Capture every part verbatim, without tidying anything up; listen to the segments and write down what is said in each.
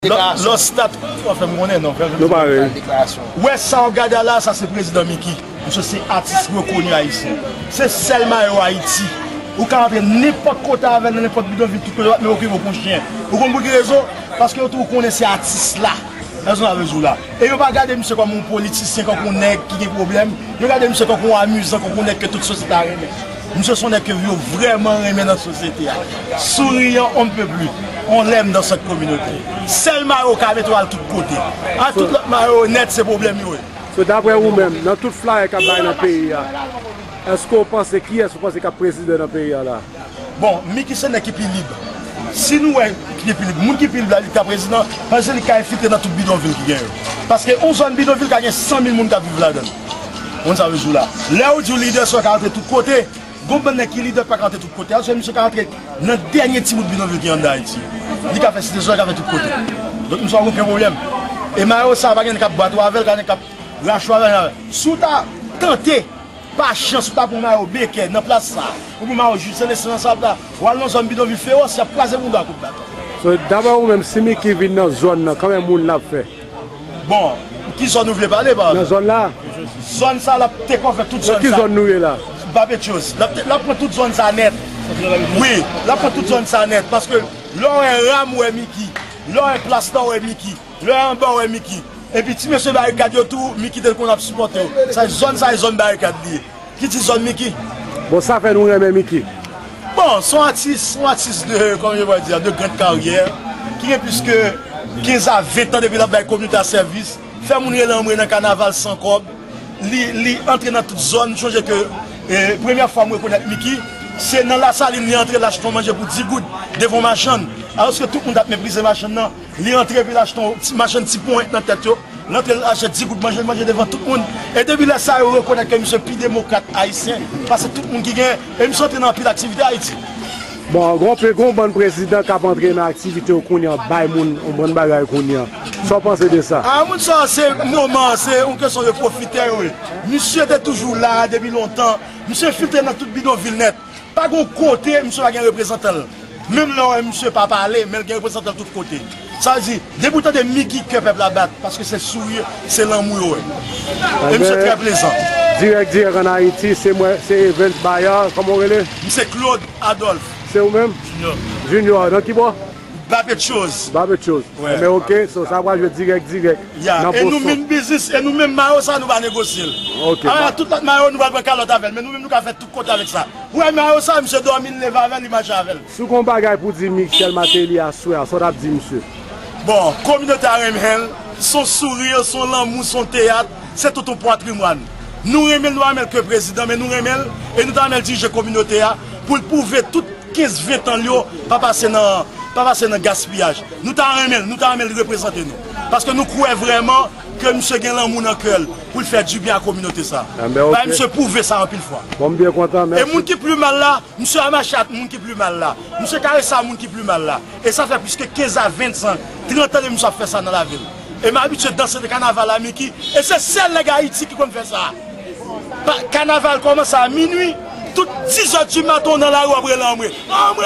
Lò, lò stat, w ap fè m konnen, non, frè. Nou pare. Ou wè sa w ap gade a la, sa se prezidan Mickey. Misye se atis rekoni ayisyen. Se sèl mayo Ayiti. Ou ka rantre nenpòt kote avè l, nan nenpòt bidonvil, tout kote, men okipe w pou chyen. Ou konn pou ki rezon? Paske yo tou konnen se atis la. Nan zòn avè jou la. E yo pa gade misye kòm yon politisyen, kòm yon nèg ki gen pwoblèm. Yo gade misye kòm yon amizan, kòm yon nèg ke tout sosyete a renmen. Misye se yon nèg ke yo vrèman renmen nan sosyete a. Souriant, on ne peut plus. On l'aime dans cette communauté. Sèl mayo ka mete w al tout kote. A tout lòt mayo nèt, se pwoblèm yo ye. So, daprè ou menm, nan tout flayè k ap bay nan peyi a, èske w panse, kiyès ou panse k ap prezidan nan peyi a la? Bon, Mickey se nèg ki pi lib. Si nou wè ki pi lib, moun ki pi lib la, li ka prezidan, paske li ka enfiltre nan tout bidonvil ki gen yo. Paske yon zòn bidonvil ka gen san mil moun k ap viv ladan l. Moun sa yo jou la. Lè ou di w lidè, sa w ka rantre tout kote. Gon bann nèg ki lidè pa ka rantre tout kote. Alò, misye ka rantre nan dènye ti bout bidonvil ki anndan Ayiti. Li ka fè Site Solèy, li ka fè tout kote. Donk, misye pa gen okenn pwoblèm. E mayo sa, pa gen nèg k ap bat w avè l, pa gen nèg k ap rache w avè l. Si w ta tante, pa chans, ou ta pran mayo Baker nan plas sa, ou pran mayo Jules Célestin nan sa la, w al nan zòn bidonvil fewòs, y ap kraze bouda w ak kout baton. So, daprè ou menm, si Mickey vin nan zòn nan, konbyen moun l ap fè? Bon, ki zòn ou vle pale, pa egzanp? Nan zòn la? Zòn sa, l ap take over tout zòn sa. Nan ki zòn nou ye la? Bapetchos. L ap, l ap pran tout zòn sa nèt. Wi, l ap pran tout zòn sa nèt. Paske lè w wè ram, ou wè Mickey. Lè w wè plas la, ou wè Mickey. Lè anba w wè Mickey. Epi ti mesye barikad yo tou, Mickey te konn ap sipòte yo. Sa zòn sa e zòn barikad li ye. Ki ti zòn Mickey? Bon, sa fè nou renmen Mickey. Bon, se yon atis, yon atis de, kòman je pourrais dire, de grande carrière, ki gen plis ke kenz a ven tan depi l ap bay kominote a sèvis, fè moun rele anmwe nan kanaval san kòb. Li, li antre nan tout zòn. M sonje ke, eh, premyè fwa m rekonèt Mickey, se nan Lasalin li antre, l achte yon manje pou di goud devan yon machann. Alòske tout moun t ap meprize machann nan. Li antre epi l achte yon ti, machann ti ponyèt nan tèt yo. L antre, l achte di goud manje, l manje devan tout moun. E depi lè sa, yo rekonèt ke misye pi demokrat ayisyen pase tout moun ki gen. E misye antre nan anpil aktivite Ayiti. Bon, gon pe, gon bann prezidan k ap antre nan aktivite yo kounye a, bay moun yon bann bagay kounye a. Sa w panse de sa? A, moun sa, se moman, se yon kesyon de pwofitè yo ye. Misye te toujou la depi lontan. Misye enfiltre nan tout bidonvil nèt. Pa gon kote misye pa gen reprezantan l. Menm lè w wè misye pa pale, men l gen reprezantan l tout kote. Sa vle di, depi w tande Mickey, kè pèp la bat, paske se souri, se lanmou yo wè. E misye trè plezan. Dirèk, dirèk ann Ayiti, se mwen, se Evens Bayard, kòman w rele? M se Claude Adolphe. Se ou menm? Junior. Junior, nan ki bò? Bapetchos. Bapetchos. Wè. Men oke, so sa pral jwe dirèk, dirèk. Ya, e nou menm biznis, e nou menm mayo sa, nou pa negosye l. Oke. A, tout lòt mayo, nou pral pran kalòt avè l, men nou menm nou ka fè tout kote avèk sa. Ou wè mayo sa, misye dòmi, l leve avè l, li mache avè l. Si w gen yon bagay pou di Michel Martelly aswè a, sa w t ap di misye? Bon, kominote a renmen l, se yon souri, se yon lanmou, se yon teyat, se tout yon patrimwàn. Nou renmen l, nou pa renmen l ke prezidan, men nou renmen l, e nou ta renmen l dirije kominote a, pou l pwouve tout kenz, ven tan l yo pa pase nan, pa pase nan gaspiyaj. Nou ta renmen l, nou ta renmen l reprezante nou. Paske nou kwè vrèman ke misye gen lanmou nan kè l pou l fè dibyen a kominote sa. Bay misye pwouve sa anpil fwa. Bon, m byen kontan, mèsi. E moun ki pi mal la, misye a mache ak moun ki pi mal la. Misye karese a moun ki pi mal la. E sa fè plis ke kenz a venntan, trant an depi misye ap fè sa nan lavi l. E m abitye danse de kanaval a Mickey. E se sèl nèg Ayiti ki konn fè sa. Pa, kanaval kòmanse a minui, tout dizè di maten w nan lari w ap rele anmwe. Anmwe!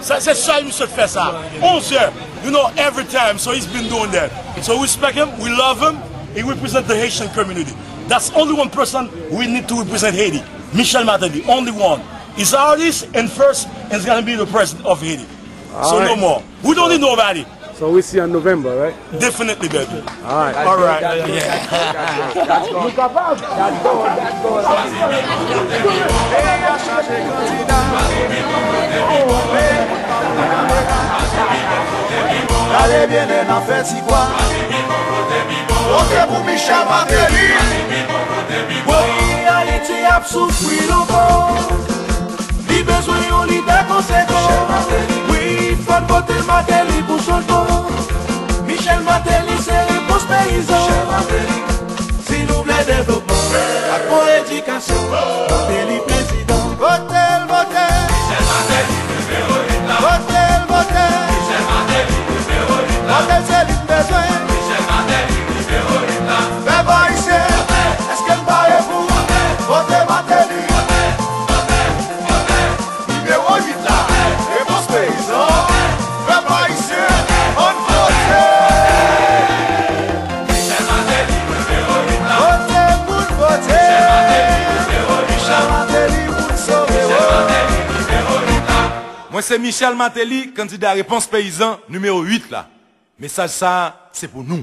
Sa, se sèl misye k fè sa. Onzè, you know, every time. So he's been doing that. So we respect him, we love him. He represent the Haitian community. That's only one person we need to represent Haiti. Michel Martelly, only one. He's artist and first, and he's gonna be the president of Haiti. So no more. We don't need nobody. So we see you in November, right? Definitely, baby. Alright. Alright. Yeah. Nou kapab. Gade byen lè n ap fè ti kwa. Vote pou Michel Martelly. Peyi Ayiti ap soufri lontan. Li bezwen yon lidè konsekan. Wi, fò n vote Martelly pou chanjman. Michel Martelly se repons peyizan. Si nou vle devlopman ak bon edikasyon, Martelly prezidan. Vote l, vote l. Vote l, vote l. Vote l, se li n bezwen. Pèp ayisyen, èske n pare pou vote Martelly? Nimewo uit la, repons peyizan. Pèp ayisyen, ann vote! Se Michel Martelly, kandida Repons Peyizan nimewo uit la. Mesaj sa a, se pou nou.